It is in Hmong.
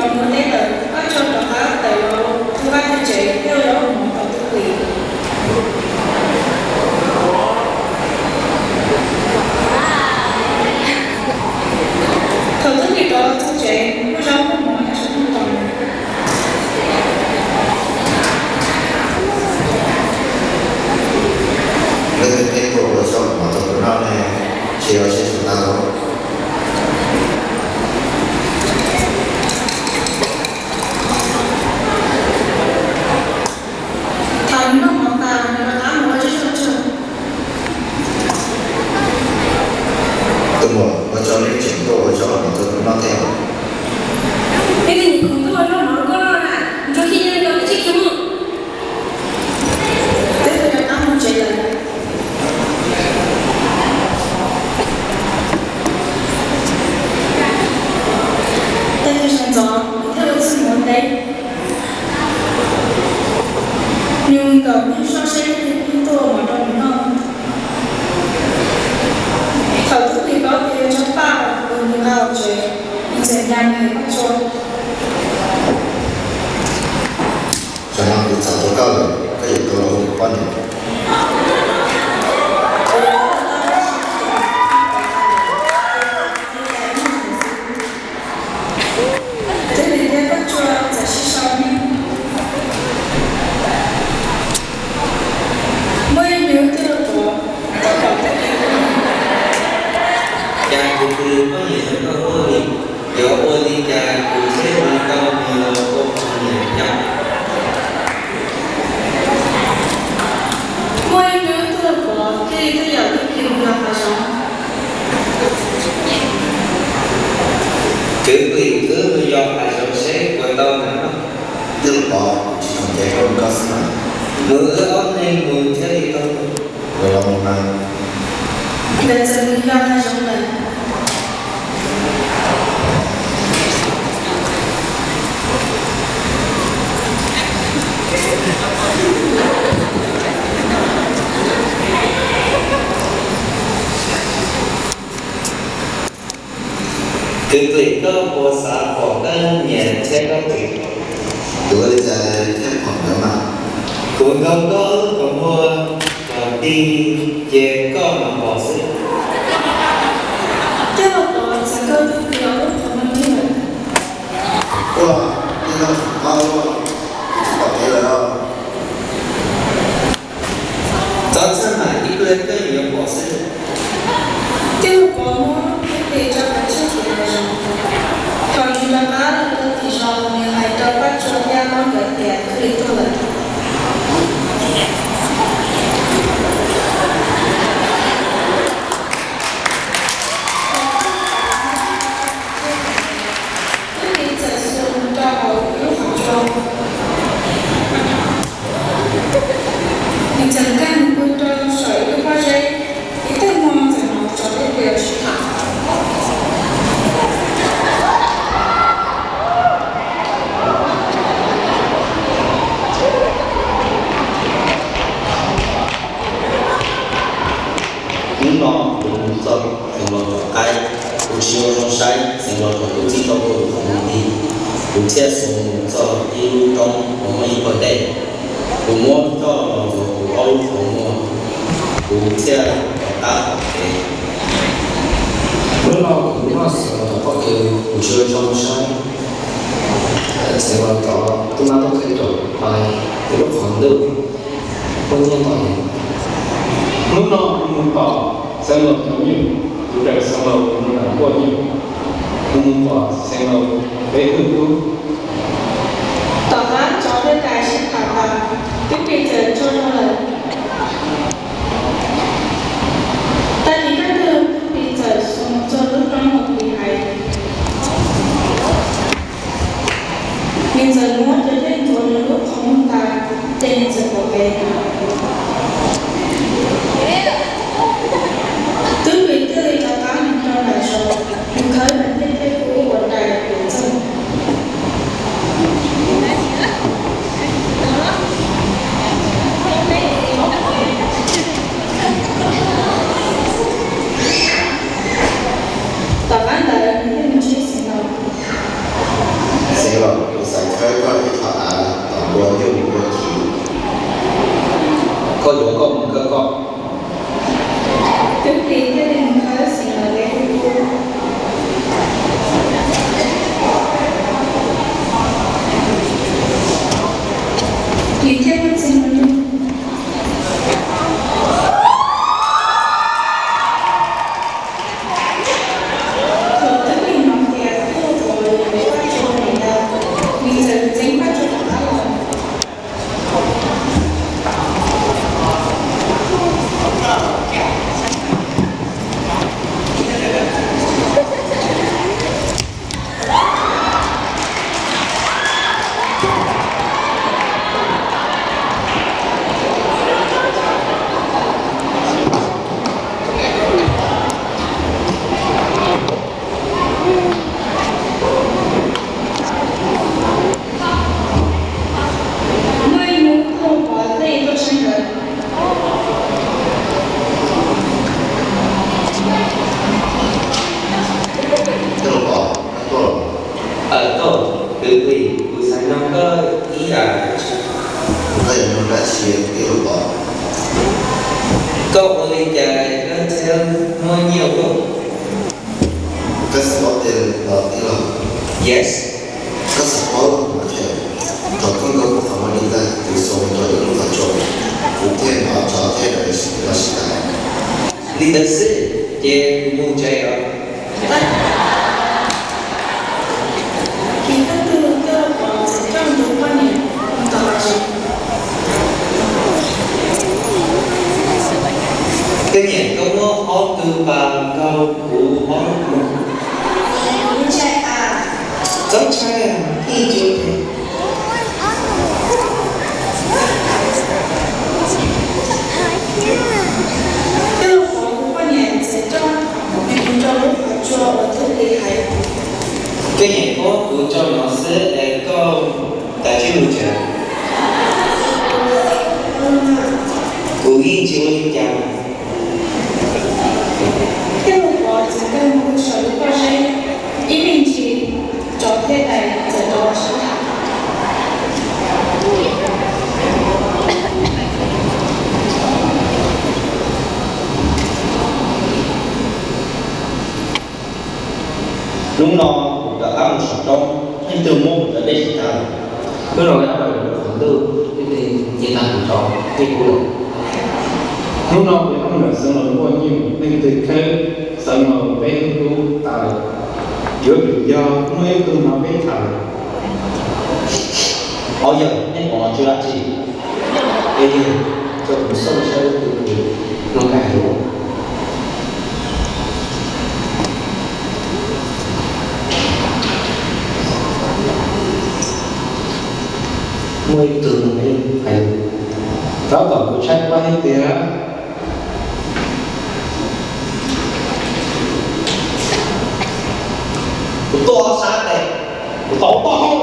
Mus teb lawm, Paj Tsua rov qab tawm los tu vaj tu tsev thiab los mus tau Tub Plis. Thaum Tub Plis rov los txog tsev, muaj zaub muaj mov nyob saum ntoo. Leej twg pheej tuaj ua zaub mov rau kuv noj ne, tsis yog seb tsis tau. Thaum nws noj mov tas, nws rov qab mus ua zej zog tsuag. Tus muam, ua tsaug nej tseem tuaj ua zaub mov rau kuv noj thiab. Peb tus niam khoom tuaj ua zaub mov rau koj noj na, ntsuag khiav nyob nyob twb tsis khiav mus. Peb tus rov qab mus tsev lawm. Tag kis sawv ntxov nws thiaj ua txuj mus ua teb. Nws nkaum mus soj seb leej twg pheej tuaj ua mov rau nws noj. Thaum Tub Plis paub tias yog Tshaj Paj uas nws nqa los tsev, nws txawm nca nws Paj Tsua. Zaum no kuv txav tau koj lawm, koj yuav tau los ua kuv poj niam. Tub Plis thiab Paj Tsua txawm sib sau me. Muaj ib hnub Tub Plis pom, Tub Plis pom Tub Plis. Cas kuv tus poj niam yuav tau tuaj li, yuav ua li cas kuv thiaj li tau nws los ua poj niam nyob. Muaj ib hnub Tub Plis thiaj li tuaj yaum Tub Plis mus yos hav zoov. Kwv Plis, wb mus yos hav zoov seb puas tau nas noj. Tub Plis, kuv tsis khoom ces koj mus koj xwb mas. Mus wb ob leeg mus thiaj li tau. Los mus mas. Nkawd txawm mus yos hav zoov lawm. Kwv Plis, koj puas xav pom koj niam thiab koj txiv? Kuv ua li cas thiaj pom nkawd mas? Kuv nkaug koj lub qhov muag kom ti, ces koj mam pom xwb. Koj los pom txog koj tus txiv lub qhov muag li lawm. Ua, nej noj tseem qab ua, tsis pom kev lawm los? Txhob txhawj mas, ib pliag koj yuav pom xwb. Tub Plis muab Tub Plis tso rau sab tim hav zoov. Thaum nws rov qab los rau tim zos, nws hais rau Paj Tsua thiab Lob nkawd tias Tub Plis tuaj lawm. Tub Plis txawm xuas mus rau hauv ib lub qhov tsua. Nws txawm nkag mus pw rau saum ib lub pob zeb, ib teg hmo txawm hnov tsov thiab plias sib tham. Hnub no kuv mus txog xeev laus tom qaib, kuv tsis ua zoo saib xeev laus thaum kuv txij tau kuv tus qhov muag li, kuv thiaj xuas mus txog ib lub roob uas muaj ib pawg dej. Kuv muab coj los ntxuav kuv ob lub qhov muag, kuv thiaj rov qab pom kev. Hnub no kuv noj xeev laus tom pob kws, kuv tsis ua zoo saib xeev laus cov tub mab tub qhe tom pais ib lub qhov ntuj. Muaj nyiaj ntau heev. Hnub no kuv mus tom xeev laus cov nyuj, kuv daws xeev laus mus nram nkuaj nyuj, kuv mus pom xeev laus peb tug tub. Tom qab tsov thiab tais sib tham tas, Tub Plis txawm tsaug zog lawm. Tag kis kaj ntug, Tub Plis txawm xuas mus txog lub roob uas Plis hais. Nws txawm muab cov dej ntxuav nws lub qhov muag tas, ces nws txawm pom kev. Tub Plis thiaj li rov qab mus rau nram zos, nws khawb cov dej thiab kub ua rais pem txaj. Tom qab ntawd nws thiaj mus ntsib xeev laus. Xeev Yuav koj mus khawb koj. Tub Plis thiaj li mus khawb Xeev Laus Dej Huj Kub. Nws thiaj muaj txiag nplua nuj. Thaum Tub Plis hnov tias Tub Lauj Kaub yuav muab Vaj Tsua ntes ntawd, nws txawm ntxeev Vaj Tsua rov qab los. Muaj ib hnub Tub Lauj Kaub thiaj li tuaj tshawb nkawd. Tub Lauj Kaub, koj tuaj los? Aws, tuaj, kwv Plis, kuv xav nug koj ib yam dab tsi. Koj yuav nug dab tsi, Tub Lauj Kaub? Koj ua li cas koj thiaj muaj nyiaj ua luaj? Koj xav paub tej no tib los? Yes. Koj xav paub los mas, thaum koj nkaug kuv qhov muag li ntawd, kuv xuas mus rau ib lub qhov tsua, kuv thiaj hnov tsov thiab dais los sib tw. Li ntawd xwb ces kuv mus tsev os. Ces tub Lauj Kaub thiaj li coj nws tus poj niam mus tom qab tsev. Koj niam, koj muab ob tug pas nkaug kuv ob lub. Txhob ntshai, ib tsis ua cas. Tub Lauj Kaub tus poj niam txawm coj nws mus rau lub qhov tsua uas Tub Plis hais. Koj niam, muab kuv tso no xwb es koj tas tsib mus tsev. Kuv yeej tsis ua li cas. Tub Lauj Kaub txawm nkag mus saum lub pob zeb, ib me ntsis tsov thiab dais txawm rov los sib tham. Hnub no kuv rov qab mus saum roob, leej twg muab kuv cov dej tsis tag. Hnub no yog lub qhov ntuj, leej twg nce tag kuv cov dej kub lawm. Hnub no kuv yog ntawm Xeev Laus Nkuaj Nyuj, leej twg khawb Xeev Laus Dej Huj Kub tas lawm. Yuav tsum yog muaj ib tug no peb tham lawm. Au yawg, nej pom los tsis dab tsi? Es yawg, coj kuv xauj saib leej twg no nqa hauv. Muaj ib tug no hais, tab tom kuv tshaib plab thiab tiag. Kuv tuaj ob sab tes, kuv tau toj hauj.